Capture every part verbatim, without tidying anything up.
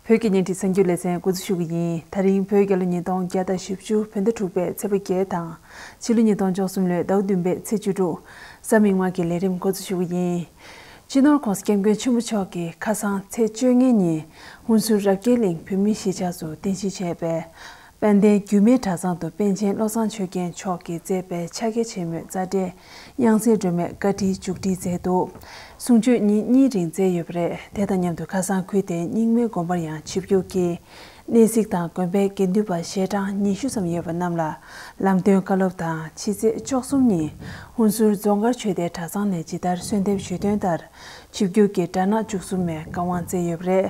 བོད་ཀྱི་བརྙན་འཕྲིན་གསར་འགྱུར་ལེ་ཚན་འགོ་འཛུགས་ཞུ་གི་ཡིན། ད་རིང་བོད་རྒྱལ་ལོ་ཉིས་སྟོང་བརྒྱ་དང་བཞི་བཅུ་བོད་ཟླ་དྲུག་པའི་ཚེས་པ་བརྒྱད་དང་། ཕྱི་ལོ་ཉིས་སྟོང་བཅུ་གསུམ་ལོའི་ཟླ་བ་བདུན་པའི་ཚེས་བཅུ་དྲུག་གཟའ་མིག་དམར་གྱི་ལས་རིམ་འགོ་འཛུགས་ཞུ་གི་ཡིན། སྤྱི་ནོར་༸གོང་ས་༸སྐྱབས་མགོན་ཆེན་པོ་མཆོག་གིས་ཁ་སང་ཚེས་བཅོ་ལྔ་ཉིན་ཧུན་སུར་རབ་རྒྱས་གླིང་བོད་མིའི་གཞིས་ཆགས་སུ་རྟེན་གཞི་བྱས་པའི་དཔལ་ལྡན་རྒྱུད་སྨད་གྲྭ་ཚང་དུ་པཎ་ཆེན་བློ་བཟང་ཆོས་རྒྱན་མཆོག་གིས་མཛད་པའི་ཕྱག་འཁྱེར་ཆེན་མོའི་རྩ་འགྲེལ་དབྱངས་གསལ་སྒྲོན་མེ་བཀའ་ཁྲིད་མཇུག་སྒྲིལ་མཛད་འདུག་གསུང་ཆོས་ཉིན་གཉིས་རིང་སྩལ་ཡོད་པ་རེད། དེ་དང་མཉམ་དུ་ཁ་སང་ཁུལ་དེའི་རྙིང་མའི་དགོན་པར་ཡང་ཆིབས་བསྒྱུར་གྱིས་གནས་གཟིགས་དང་དགོན་པའི་དགེ་འདུན་པ་ཞལ་གྲངས་ཉི་ཤུ་ཙམ་ཡོད་པ་རྣམས་ལ་ལམ་སྟོན་བཀའ་སློབ་དང་། ཕྱི་ཚེས་བཅུ་གསུམ་ཉིན་ཧུན་སུར་རྫོང་དཀར་ཆོས་སྡེའི་གྲྭ་ཚང་ནས་ཇི་ལྟར་གསོལ་འདེབས་ཞུས་དོན་ལྟར། ཆིབས་བསྒྱུར་གྱིས་སྦྲ་ནག་བཅུ་གསུམ་མའི་བཀའ་དབང་སྩལ་ཡོད་པ་རེད།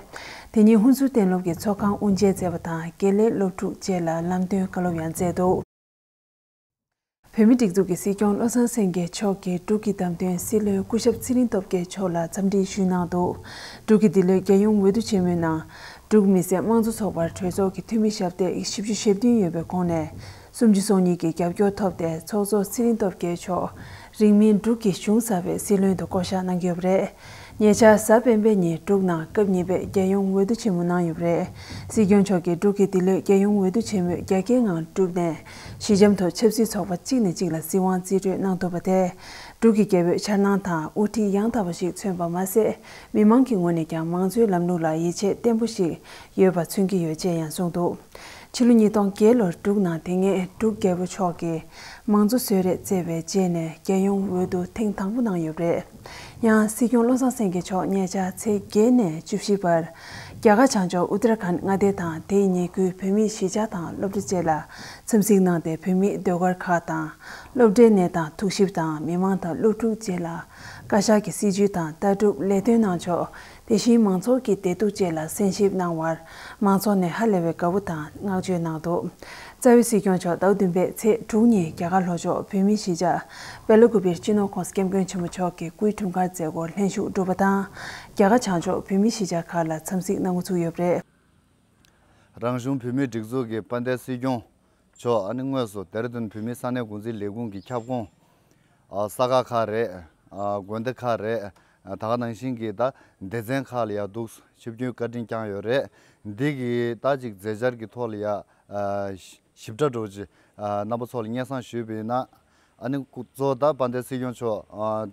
དེ་ཉིན་ཧུན་སུར་གཏན་སློབ་ཀྱི་ཚོགས་ཁང་དབུ་འབྱེད་མཛད་པ་དང་། དགེ་ལས་སློབ་ཕྲུག་བཅས་ལ་ལམ་སྟོན་བཀའ་སློབ་ཡང་སྩལ་འདུག་བོད་མིའི་སྒྲིག་འཛུགས་ཀྱི་སྲིད་སྐྱོང་བློ་བཟང་སེང་གེ་མཆོག་གིས་འབྲུག་གི་བདམས་ཐོན་སྲིད་བློན་སྐུ་ཞབས་ཚེ་རིང་སྟོབས་རྒྱལ་མཆོག་ལ་འཚམས་འདྲི་ཞུས་གནང་འདུག་འབྲུག་གི་འདི་ལོའི་རྒྱལ་ཡོངས་འོས་བསྡུ་ཆེན་མོའི་ནང་། འབྲུག་མི་སེར་དམངས་གཙོ་ཚོགས་པར་གྲོས་ཚོགས་ཀྱི་འཐུས་མི་ཞབས་སྟེགས་བཞི་བཅུ་ཞེ་བདུན་ཡོད་པའི་ཁོངས་ནས། སུམ་ཅུ་སོ་གཉིས་ཀྱི་རྒྱབ་སྐྱོར་ཐོབ་སྟེ། ཚོགས་གཙོ་ཚེ་རིང་སྟོབས་རྒྱལ་མཆོག་རིང་མིན་འབྲུག་གི་གཞུང་གསར་པའི་སྲིད་བློན་དུ་བསྐོ་གཞག་གནང་གི་ཡོད་པ་རེད། ཉེ་ཆར་གཟའ་སྤེན་པའི་ཉིན་འབྲུག་ནང་སྐབས་གཉིས་པའི་རྒྱལ་ཡོངས་འོས་བསྡུ་ཆེན་མོ་གནང་ཡོད་པ་རེད། སྲིད་སྐྱོང་མཆོག་གིས་འབྲུག་གི་འདི་ལོའི་རྒྱལ་ཡོངས་འོས་བསྡུ་ཆེན་མོའི་རྒྱ་སྐྱེད་ངང་གྲུབ་ནས། ཞི་འཇམ་དུ་ཆབ་སྲིད་ཚོགས་པ་གཅིག་ནས་གཅིག་ལ་སྲིད་དབང་རྩིས་སྤྲོད་གནང་ཐུབ་པ་དེས། འབྲུག་གི་རྒྱལ་པོའི་འཆར་སྣང་དང་དབུ་ཁྲིད་ཡང་དག་པ་ཞིག་མཚོན་པ་མ་ཟད། མི་མང་གི་ངོས་ནས་ཀྱང་མང་གཙོའི་ལམ་ལུགས་ལ་ཡིད་ཆེས་བརྟན་པོ་ཞིག་ཡོད་པ་མཚོན་གྱི་ཡོད་ཅེས་ཡང་གསུངས་འདུག་ཕྱི་ལོ་ཉིས་སྟོང་བརྒྱད་ལོར་འབྲུག་ནང་དེ་སྔའི་འབྲུག་རྒྱལ་པོ་མཆོག་གིས་མང་གཙོ་གསོལ་རས་བསྩལ་བའི་རྗེས་ནས་རྒྱལ་ཡོངས་འོས་བསྡུ་ཐེངས་དང་པོ་གནང་ཡོད་པ་རེད། ཡང་སྲིད་སྐྱོང་བློ་བཟང་སེང་གེ་མཆོག་ཉེ་ཆར་ཚེས་བརྒྱད་ནས་བཅུ་བཞི་བར་རྒྱ་གར་བྱང་ཕྱོགས་ཨུ་ཏར་ཁཱན་མངའ་སྡེ་དང་དེའི་ཉེ་ཁུལ་བོད་མིའི་གཞིས་ཆགས་དང་སློབ་གྲྭ་བཅས་ལ་འཚམས་གཟིགས་གནང་སྟེ། བོད་མིའི་ཟློས་གར་ཁག་དང་། སློབ་གྲྭའི་གནས་སྟངས་ཐུགས་ཞིབ་དང་། མི་མང་དང་སློབ་ཕྲུག་བཅས་ལ་བཀའ་ཤག་གི་སྲིད་ཇུས་དང་ལྟ་གྲུབ་ལས་དོན་གནང་ཕྱོགས། དེ་བཞིན་མང་ཚོགས་ཀྱི་བདེ་སྡུག་བཅས་ལ་གསན་ཞིབ་གནང་བར་མང་ཚོགས་ནས་ཧ་ལས་པའི་དགའ་བོ་དང་བསྔགས་བརྗོད་གནང་འདུག་རྩ་བའི་སྲིད་སྐྱོང་མཆོག་ཟླ་བ་བདུན་པའི་ཚེས་དྲུག་ཉིན་རྒྱ་གར་ལྷོ་ཕྱོགས་བོད་མིའི་གཞིས་ཆགས་སྦེ་ལ་ཀུ་པེར་སྤྱི་ནོར་༸གོང་ས་༸སྐྱབས་མགོན་ཆེན་པོ་མཆོག་གི་སྐུའི་འཁྲུངས་སྐར་མཛད་སྒོར་ལྷན་ཞུགས་གྲུབ་པ་དང་། རྒྱ་གར་བྱང་ཕྱོགས་བོད་མིའི་གཞིས་ཆགས་ཁག་ལ་འཚམས་གཟིགས་གནང་འགོ་ཚུགས་ཡོད་པ་རེད། རང་གཞུང་བོད་མིའི་སྒྲིག་འཛུགས་ཀྱི་དཔལ་ལྡན་སྲིད་སྐྱོང་མཆོག་ཨ་ནི་དངོས་སུ་ལྡེ་ར་ལྡུན་བོད་མིའི་ས་གནས་འགོ་འཛིན་ལས་ཁུངས་ཀྱི་ཁྱབ་ཁོངས། ཨ་ས་ཁག་ཁག་རེད། ཨ་དགོན་སྡེ་ཁག་རེད། ཨ་ད་ག་ནང་བཞིན་གྱི་ད་སྡེ་ཚན་ཁག་ལ་ཡ་འདུག་ཆིབས་བསྒྱུར་བཀའ་དྲིན་བསྐྱངས་ཡོད་རེད། འདི་གི་ད་ཅིག་མཛད་འཆར་གྱི་ཐོག་ལ་ཡ་ཨ་ཞིབ་ཕྲ་འདྲ་བོ་ཅིག་ཨ་རྣམ་པ་ཚོ་ལ་སྙན་སེང་ཞུས་པ་ཡིན་ན། ཨ་ནི་སྐུ་གཙོ་ད་དཔལ་ལྡན་སྲིད་སྐྱོང་མཆོག་ཨ་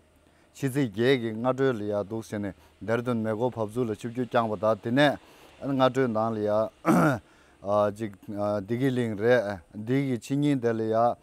ཕྱི་ཚེས་བརྒྱད་ཀྱི་སྔ་དྲོ་ལ་ཡ་འདུག་ཟེར་ནས་ལྡེ་ར་ལྡུན་མེ་འཁོར་བབས་ཚུགས་ལ་ཆིབས་བསྒྱུར་བསྐྱངས་པ་དང་། དེ་ནས་ཨ་ནི་སྔ་དྲོའི་ནང་ལ་ཡ་ཨ་ཅིག་ཨ་བདེ་སྐྱིད་གླིང་རེད། འདི་གི་ཕྱི་ཉིན་དེ་ལ་ཡ་ཨ་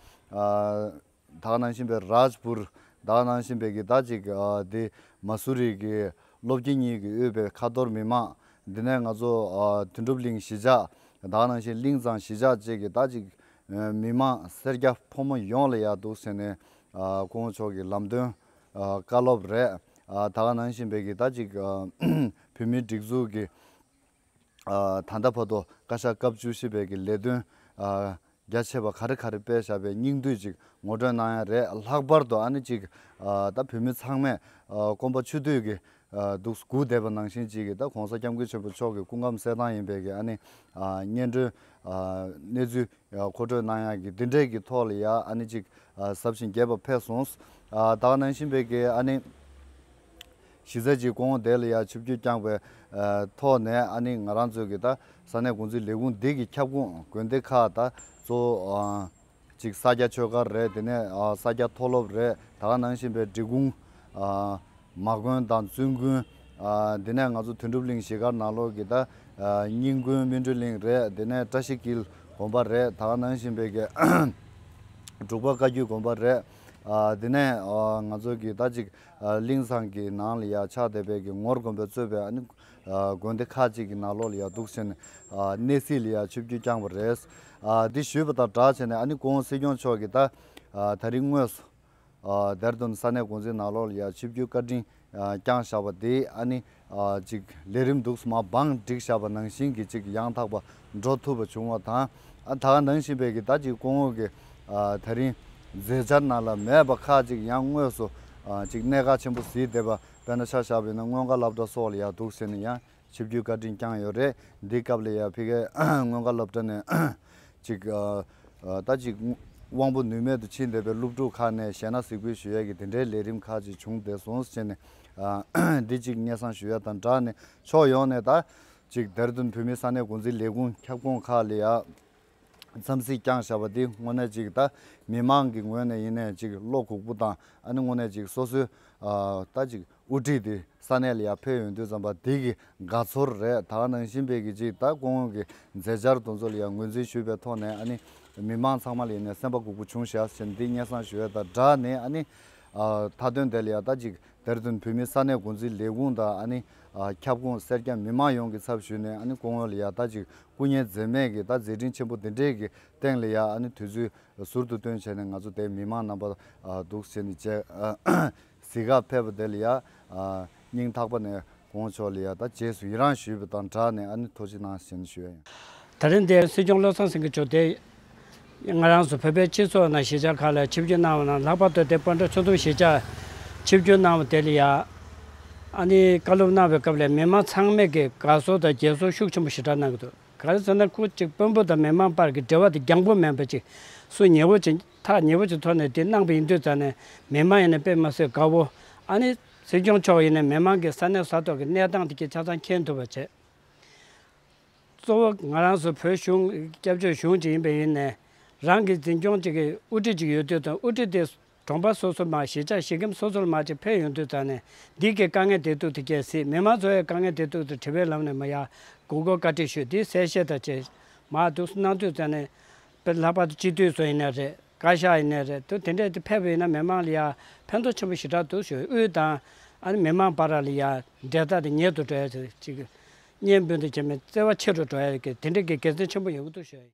ད་ག་ནང་བཞིན་པའི་རཱཇ་པུར། ད་ག་ནང་བཞིན་པའི་གི་ད་ཅིག་ཨ་དེ་མ་སུ་རི་གི་སློབ་དགེ་གཉིས་ཀྱིས་དབུས་པའི་ཁ་ཐོར་མི་མང་། འདི་ནས་ང་ཚོ་ཨ་དོན་གྲུབ་གླིང་གཞིས་ཆགས། ད་ག་ནང་བཞིན་གླིང་ཚང་གཞིས་ཆགས་བཅས་ཀྱི་ད་ཅིག་ཨ་མི་མང་སེར་སྐྱ་ཕོ་མོ་ཡོངས་ལ་ཡ་འདུག་ཟེར་ནས་ཨ་སྐུ་ངོ་མཆོག་གི་ལམ་སྟོན་ཨ་བཀའ་སློབ་རེད། ཨ་ད་ག་ནང་བཞིན་པའི་གི་ད་ཅིག་ཨ་བོད་མིའི་སྒྲིག་འཛུགས་ཀྱི་ཨ་ད་ལྟ་བར་དུ་བཀའ་ཤག་སྐབས་བཅུ་བཞི་པའི་གི་ལས་དོན་ཨ་རྒྱ་ཆེ་བ་ག་རེ་ག་རེ་སྤེལ་བཞག་པའི་སྙིང་བསྡུས་ཅིག་ངོ་སྤྲོད་གནང་ཡ་རེད། ལྷག་པར་དུ་ཨ་ནི་ཅིག་ཨ་ད་བོད་མི་ཚང་མས་ཨ་སྐོམ་པ་ཆུ་དུས་ཀྱི་ཨ་འདུག་སྒུག་བསྡད་པ་ནང་བཞིན་ཅིག་གི་ད་༸གོང་ས་༸སྐྱབས་མགོན་ཆེན་པོ་མཆོག་གི་སྐུ་ཁམས་གསལ་ཐང་ཡིན་པའི་གི་ཨ་ནི་ཨ་སྙན་སྒྲོན་ཨ་གནས་ཚུལ་ཨ་མཁོ་སྤྲོད་གནང་ཡ་གི་འདི་འདྲའི་གི་ཐོག་ལ་ཡ་ཨ་ནི་ཅིག་ཨ་ཟབ་ཞིང་རྒྱས་པ་ཕེབས་སོང་། ཨ་ད་ག་ནང་བཞིན་པའི་གི་ཨ་ནི་གཞི་རྩ་ཅིག་སྐུ་ངོ་དེ་ལ་ཡ་ཆིབས་བསྒྱུར་བསྐྱངས་པའི་ཨ་ཐོག་ནས། ཨ་ནི་ང་རང་ཚོའི་གི་ད་ས་གནས་འགོ་འཛིན་ལས་ཁུངས་འདི་གི་ཁྱབ་ཁོངས་དགོན་སྡེ་ཁག་ད་གཙོ་བོ་ཨ་ཅིག་ས་སྐྱ་ཆོས་སྒར་རེད། དེ་ནས་ཨ་ས་སྐྱ་མཐོ་སློབ་རེད། ད་ག་ནང་བཞིན་པའི་འབྲི་གུང་ཨ་མ་དགོན་དང་བཙུན་དགོན། ཨ་དེ་ནས་ང་ཚོ་དོན་གྲུབ་གླིང་གཞིས་སྒར་ནང་ལོགས་ཀྱི་ད་ཨ་རྙིང་དགོན་སྨིན་གྲོལ་གླིང་རེད། དེ་ནས་བཀྲ་ཤིས་འཁྱིལ་དགོན་པ་རེད། ད་ག་ནང་བཞིན་པའི་གི་འབྲུག་པ་བཀའ་བརྒྱུད་དགོན་པ་རེད། ཨ་དེ་ནས་ཨ་ང་ཚོ་གི་ད་ཅིག་ཨ་གླིང་ཚང་གི་ནང་ལ་ཡ་ཆགས་བསྡད་པའི་གི་ངོར་དགོན་པས་གཙོས་པའི་ཨ་ནི་ཨ་དགོན་སྡེ་ཁག་ཅིག་གི་ནང་ལོགས་ལ་ཡ་འདུག་ཟེར་ནས་ཨ་གནས་གཟིགས་ལ་ཡ་ཆིབས་བསྒྱུར་བསྐྱངས་པ་རེད། ཨ་འདི་ཞུས་པ་དང་སྦྲགས་བྱས་ནས་ཨ་ནི་སྐུ་ངོ་སྲིད་སྐྱོང་མཆོག་གིས་ད་ཨ་ད་རིང་དངོས་སུ་ཨ་ལྡེ་ར་ལྡུན་ས་གནས་འགོ་འཛིན་ནང་ལོགས་ལ་ཡ་ཆིབས་བསྒྱུར་བཀའ་དྲིན་ཨ་བསྐྱངས་བཞག་པ་དེ་ཨ་ནི་ཨ་ཅིག་ལས་རིམ་འདུག་སེ་མར་བང་བསྒྲིགས་བཞག་པ་ནང་བཞིན་གྱི་ཅིག་ཡང་དག་པ་འགྲོ་ཐུབ་པ་བྱུང་བ་དང་། ཨ་ད་ག་ནང་བཞིན་པའི་གི་ད་ཅིག་སྐུ་ངོ་གི་ཨ་ད་རིང་མཛད་འཆར་ནང་ལ་མེད་པ་ཁག་ཅིག་ཡང་དངོས་སུ་ཨ་ཅིག་གནད་འགག་ཆེན་པོ་གཟིགས་བསྡད་པ། དཔེར་ན་ཆ་བཞག་པ་ཡིན་ན་མངོན་དགའ་སློབ་གྲྭ་སོགས་ལ་ཡ་འདུག་ཟེར་ནས་ཡང་ཆིབས་བསྒྱུར་བཀའ་དྲིན་བསྐྱངས་ཡོད་རེད། འདི་སྐབས་ལ་ཡ་ཕ་གིའི་མངོན་དགའ་སློབ་གྲྭ་ནས་ཅིག་ཨ་ཨ་ད་ཅིག་དབང་པོ་ནུས་མེད་དུ་ཕྱིན་བསྡད་པའི་སློབ་ཕྲུག་ཁག་ནས་གཞས་སྣ་གཟིགས་འབུལ་ཞུ་ཡས་ཀྱི་དེ་འདྲའི་ལས་རིམ་ཁག་ཅིག་བྱུང་བསྡད་སོང་ཟེར་ནས་ཨ་འདི་ཅིག་སྙན་སེང་ཞུ་ཡས་དང་སྦྲགས་ནས། ཕྱོགས་ཡོངས་ནས་ད་ ཅིག་དེར་དོན་བོད་མིའི་ས་གནས་འགོ་འཛིན་ལས་ཁུངས་ཁྱབ་ཁོངས་ཁག་ལ་ཡ་འཚམས་གཟིགས་བསྐྱངས་བཞག་པ་འདི་དངོས་གནས་ཅིག་ད་མི་མང་གི་ངོས་ནས་ཡིན་ནའི་ཅིག་བློ་གུག་པོ་དང་ཨ་ནི་དངོས་གནས་ཅིག་སོ་སོའི་ཨ་ད་ཅིག་དབུ་ཁྲིད་དེ་ས་གནས་ལ་ཡ་ཕེབས་ཡོང་དུས་ཙམ་པ་དེ་གི་དགའ་ཚོར་རེད། ད་ག་ནང་བཞིན་པའི་གི་ཅིག་ད་སྐུ་ངོ་གི་མཛད་འཆར་དེ་ཚོ་ལ་ཡ་ངོས་འཛིན་ཞུས་པའི་ཐོག་ནས་ཨ་ནི་མི་མང་ཚང་མ་ལ་ཡིན་ནའི་སེམས་པ་གུག་པོ་བྱུང་བཞག་ཟེར་འདི་སྙན་སེང་ཞུ་ཡ་དང་སྦྲགས་ནས་ཨ་ནི་ཨ་མཐའ་དོན་དེ་ལ་ཡ་ད་ཅིག་དེར་དོན་བོད་མིའི་ས་གནས་འགོ་འཛིན་ལས་ཁུངས་དང་ཨ་ནི་ཨ་ཁྱབ་ཁོངས་སེར་སྐྱ་མི་མང་ཡོངས་ཀྱི་ཚབ་ཞུས་ནས་ཨ་ནི་སྐུ་ངོ་ལ་ཡ་ད་ཅིག་སྐུ་ངལ་འཛེམས་མེད་ཀྱི་ད་མཛད་འཕྲིན་ཆེན་པོ་འདི་འདྲའི་གི་སྟེང་ལ་ཡ་ཨ་ནི་དུས་ཚོད་ཟུར་དུ་བཏོན་བྱས་ནས་ང་ཚོ་དེ་མི་མང་རྣམ་པ་ཨ་འདུག་བྱས་ནས་བྱས་ཨ་གཟིགས་ག་ཕེབས་པ་དེ་ལ་ཡ་ཨ་སྙིང་ཐག་པ་ནས་སྐུ་ངོ་མཆོག་ལ་ཡ་ད་རྗེས་སུ་ཡི་རང་ཞུས་པ་དང་སྦྲགས་ནས་ཨ་ནི་ཐུགས་རྗེ་གནང་ཞེས་ཞུ་ཡ་ཡིན། ད་རིང་འདིར་སྲིད་སྐྱོང་བློ་བཟང་སེང་གེ་མཆོག་དེ་ང་རང་ཚོ་བོད་པའི་སྤྱི་ཚོགས་ནང་གཞིས་ཆགས་ཁག་ལ་ཆིབས་བསྒྱུར་གནང་བ་ན་ལྷག་པར་དུ་དེ་སྤོན་ཊ་ཆུ་འཛོམས་གཞིས་ཆགས་ཆིབས་བསྒྱུར་གནང་བ་དེ་ལ་ཡ་ཨ་ནི་བཀའ་སློབ་གནང་བའི་སྐབས་ལ་མི་མང་ཚང་མས་ཀྱི་དགའ་ཚོར་དང་དགྱེས་ཚོར་ཤུགས་ཆེན་པོ་ཞེ་དྲག་གནང་གི་འདུག་ག་རེ་ཟེར་ན་ཁོ་གཅིག་དཔོན་པོ་དང་མི་མང་བར་གྱི་འབྲེལ་བ་དེ་རྒྱང་པོ་མིན་པ་ཅིག་སུ་ཉེ་བོ་ཅིག་ཐག་ཉེ་བོ་ཅིག་ཐོག་ནས་དེ་གནང་པ་ཡིན་དུས་ཙང་ནས་མི་མང་ཡིན་ན་དཔེ་མི་སྲིད་དགའ་བོ། ཨ་ནི་སྲིད་སྐྱོང་མཆོག་ཡིན་ན་མི་མང་གི་ས་གནས་ས་ཐོག་གི་གནས་སྟངས་དེ་གའི་ཆ་ཚང་མཁྱེན་ཐུབ་པ་བྱས། གཙོ་བོ་ང་རང་ཚོ་བོད་གཞུང་སྐྱབས་བཅོལ་གཞུང་ཅིག་ཡིན་པ་ཡིན་ནའི་རང་གི་འཛིན་སྐྱོང་ཅིག་གི་དབུ་ཁྲིད་ཅིག་ཡོད་དུས་དང་དབུ་ཁྲིད་དེ་གྲོང་པ་སོ་སོ་མ་གཞིས་ཆགས་གཞིས་ཁྱིམ་སོ་སོར་མ་ཅིག་ཕེབས་ཡོང་དུས་ཙང་ནས་འདི་གའི་དཀའ་ངལ་བདེ་སྡུག་དེ་གས་སྲིད་མི་མང་ཚོའི་དཀའ་ངལ་བདེ་སྡུག་དེ་དྲི་བའི་ལམ་ནས་མ་ཡ་གུས་བཀུར་བཀའ་དྲིན་ཞུ་དེ་གསལ་བཤད་དང་བཅས་མ་འདུག་གནང་དུས་ཙང་ནས་དཔེ་ལྷག་པར་དུ་སྤྱི་འཐུས་ཚོ་ཡིན་ན་རེད། བཀའ་ཤག་ཡིན་ནའི་རེད་དུ་དེ་འདྲས་དེ་ཕེབས་པ་ཡིན་ན་མི་མང་ལ་ཡ་ཕན་ཐོགས་ཆེན་པོ་ཞེ་དྲག་འདུག་ཞུ། དབུས་དང་ཨ་ནི་མི་མང་བར་ལ་ཡ་འབྲེལ་ཐག་དེ་ཉེ་དུ་འགྲོ་ཡ་ཅིག་གཉེན་སྤུན་དང་བྱེད་མི་བརྩེ་བ་ཆེ་རུ་འགྲོ་ཡ་གི་དེ་འདྲས་ཀྱི་དགེ་མཚན་ཆེན་པོ་ཡོང་གི་འདུག་ཞུ།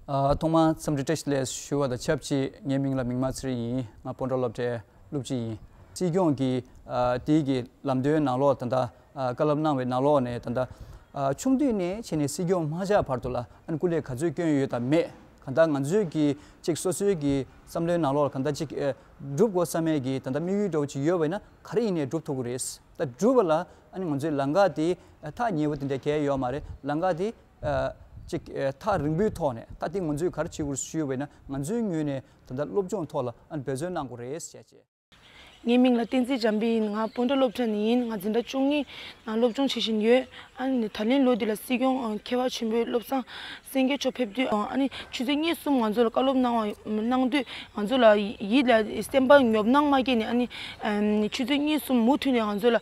ཨ་ཐོག་མར་འཚམས་འདྲི་བཀྲ་ཤིས་བདེ་ལེགས་ཞུ་བ་དང་ཆབས་ཅིག་ངའི་མིང་ལ་མིག་དམར་ཚེ་རིང་ཡིན། ང་སྤོན་ཊ་སློབ་གྲྭའི་སློབ་སྤྱི་ཡིན། སྲིད་སྐྱོང་གིས་ཨ་དེའི་གི་ལམ་སྟོན་ནང་ལོགས་ད་ལྟ་ཨ་བཀའ་སློབ་གནང་བའི་ནང་ལོགས་ནས་ད་ལྟ་ཨ་ཆུང་དུས་ནས་བྱས་ནས་སྲིད་སྐྱོང་མ་ཆགས་བར་དུ་ལ་ཨ་ནི་སྐུ་ལས་ག་ཚོད་བསྐྱོན་ཡོད་དམ་མེད། གང་ལྟར་ང་ཚོས་ཀྱི་ཅིག་སོ་སོའི་གི་བསམ་བློའི་ནང་ལོགས་ལ་གང་ལྟར་ཅིག་ཨེ་སྒྲུབ་དགོས་བསམ་མེད་ཀྱི་ད་ལྟ་དམིགས་ཡུལ་འདྲ་བོ་ཅིག་ཡོད་པ་ཡིན་ན་ག་རེ་ཡིན་ནའི་སྒྲུབ་ཐུབ་ཀྱི་རེད། ད་སྒྲུབ་པ་ལ་ཨ་ནི་ང་ཚོའི་ལམ་ཁ་དེ་ཐག་ཉེ་བོ་དེ་འདྲ་གལ་ཡོད་མ་རེད། ལམ་ཁ་དེ་ཨ་ཅིག་ཨེ་ཐག་རིང་པོའི་ཐོག་ནས་ད་དེ་ང་ཚོས་ག་རེ་བྱེད་དགོས་ཞུས་པ་ཡིན་ན་ང་ཚོའི་ངོས་ནས་ད་ལྟ་སློབ་སྦྱོང་ཐོག་ལ་ཨ་ནི་འབད་བརྩོན་གནང་དགོས་རེད་ཟེར་བྱས། ངའི་མིང་ལ་བསྟན་འཛིན་འཇམ་དཔལ་ཡིན། ང་སྤོན་ཊ་སློབ་གྲྭ་ནས་ཡིན། ང་འཛིན་གྲྭ་བཅུ་གཉིས་ནང་སློབ་སྦྱོང་བྱེད་བཞིན་ཡོད། ཨ་ནི་ད་ལན་ལོ་འདི་ལ་སྲིད་སྐྱོང་མཁས་པ་ཆེན་པོའི་བློ་བཟང་སེང་གེ་མཆོག་ཕེབས་དུས་ཨ་ནི་ཆུ་ཚོད་གཉིས་གསུམ་ང་ཚོ་ལ་བཀའ་སློབ་གནང་བ་གནང་དུས་ང་ཚོ་ལ་ཡིད་ལ་སེམས་པ་ཉོབ་སྣང་མ་སྐྱེས་ནས་ཨ་ནི་ཆུ་ཚོད་གཉིས་གསུམ་མུ་མཐུད་ནས་ང་ཚོ་ལ་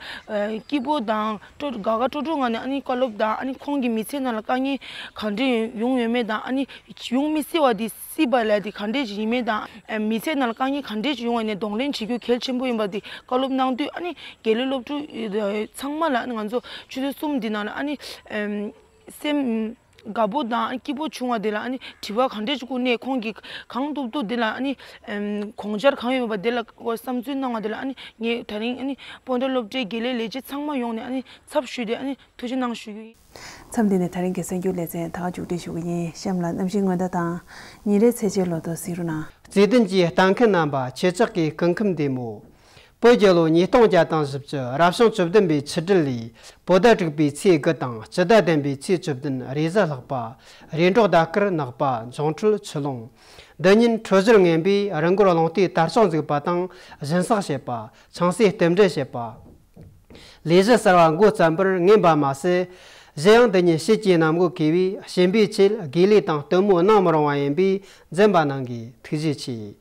སྐྱིད་པོ་དང་སྤྲོ་དགའ་དགའ་སྤྲོ་སྤྲོ་ངང་ནས་ཨ་ནི་བཀའ་སློབ་དང་ཨ་ནི་ཁོང་གི་མི་ཚེ་ནང་ལ་དཀའ་ངལ་གང་འདྲ་ཡོང་ཡོད་མེད་དང་ཨ་ནི་ཡོང་མི་སྲིད་པ་དེ་སྲིད་པ་ལ་དེ་ག་འདྲས་ཞིག་ཡིན་མིན་དང་། མི་ཚེ་ནང་ལ་དཀའ་ངལ་ག་འདྲས་ཞིག་ཡོང་བ་ནས་གདོང་ལེན་བྱེད་རྒྱུ་གལ་ཆེན་པོ་ཡིན་པ་དེ་བཀའ་སློབ་གནང་དུས་ཨ་ནི་དགེ་ལས་སློབ་ཕྲུག་ཚང་མ་ལ་ཨ་ནི་ང་ཚོ་ཆུ་ཚོད་གསུམ་འདི་ནང་ལ་ཨ་ནི་སེམས་དགའ་པོ་དང་སྐྱིད་པོ་བྱུང་བ་དེ་ལ་ཨ་ནི་དྲི་བ་ག་འདྲས་ཞིག་བསྐུར་ནས་ཁོང་གིས་གང་ཐུབ་ཐུབ་དེ་ལ་ཨ་ནི་དགོངས་འཆར་གང་ཡོད་པ་དེ་ལ་བསམ་ཚུལ་གནང་བ་དེ་ལ་ཨ་ནི་ངས་ད་རིང་ཨ་ནི་སྤོན་ཊ་སློབ་གྲྭའི་དགེ་ལས་ལས་བྱེད་ཚང་མ་ཡོང་ནས་ཨ་ནི་ཚབ་ཞུས་ཏེ་ཨ་ནི་ཐུགས་རྗེ་གནང་ཞུ་རྒྱུ་ཡིན། མཚམས་འདི་ནས་ད་རིང་གི་གསར་འགྱུར་ལེ་ཚན་ད་ག་མཇུག་སྒྲིལ་ཞུ་གི་ཡིན། གཤམ་ལ་གནམ་གཤིས་སྔོན་བརྡ་དང་ཉིན་རེའི་ཚེས་ཆའི་ལོ་ཐོ་གཟིགས་རོགས་གནང་། བརྩེ་ལྡན་གྱི་ལྟ་མཁན་རྣམ་པ། ཁྱེད་ཅག་གི་སྐུ་ཁམས་བདེ་མོ། བོད་རྒྱལ་ལོ་ཉིས་སྟོང་བརྒྱ་དང་བཞི་བཅུ་རབ་བྱུང་བཅུ་བདུན་པའི་ཆུ་སྦྲུལ་ལོའི་བོད་ཟླ་དྲུག་པའི་ཚེས་དགུ་དང་སྤྱི་ཟླ་བདུན་པའི་ཚེས་བཅུ་བདུན་རེས་གཟའ་ལྷག་པ། རེས་འགྲོགས་ཟླ་སྐར་ནག་པ། འབྱུང་འཕྲོད་ཆུ་ཀླུང་། འདི་ཉིན་འཕྲོད་སྦྱོར་ངན་པས་རི་མགོར་རླུང་རྟའི་དར་ལྕོག་འཛུགས་པ་དང་སྦྱིན་སྲེག་བྱེད་པ། ཆང་སའི་རྟེན་འབྲེལ་བྱེད་པ། ལས་གཞི་གསར་བ་འགོ་བརྩམས་པར་ངེས་པ་མ་ཟད། གཞན་ཡང་འདི་ཉིད་ཕྱིས་ཀྱི་གནམ་སྒོ་ཁེལ་བས་གཤིན་པོའི་ཆེད་དགེ་ལས་དང་སྟོན་མོ་གནང་མི་རུང་བ་ཡིན་པས་འཛེམ་པ་གནང་གིས་ཐུགས་རྗེ་ཆེ།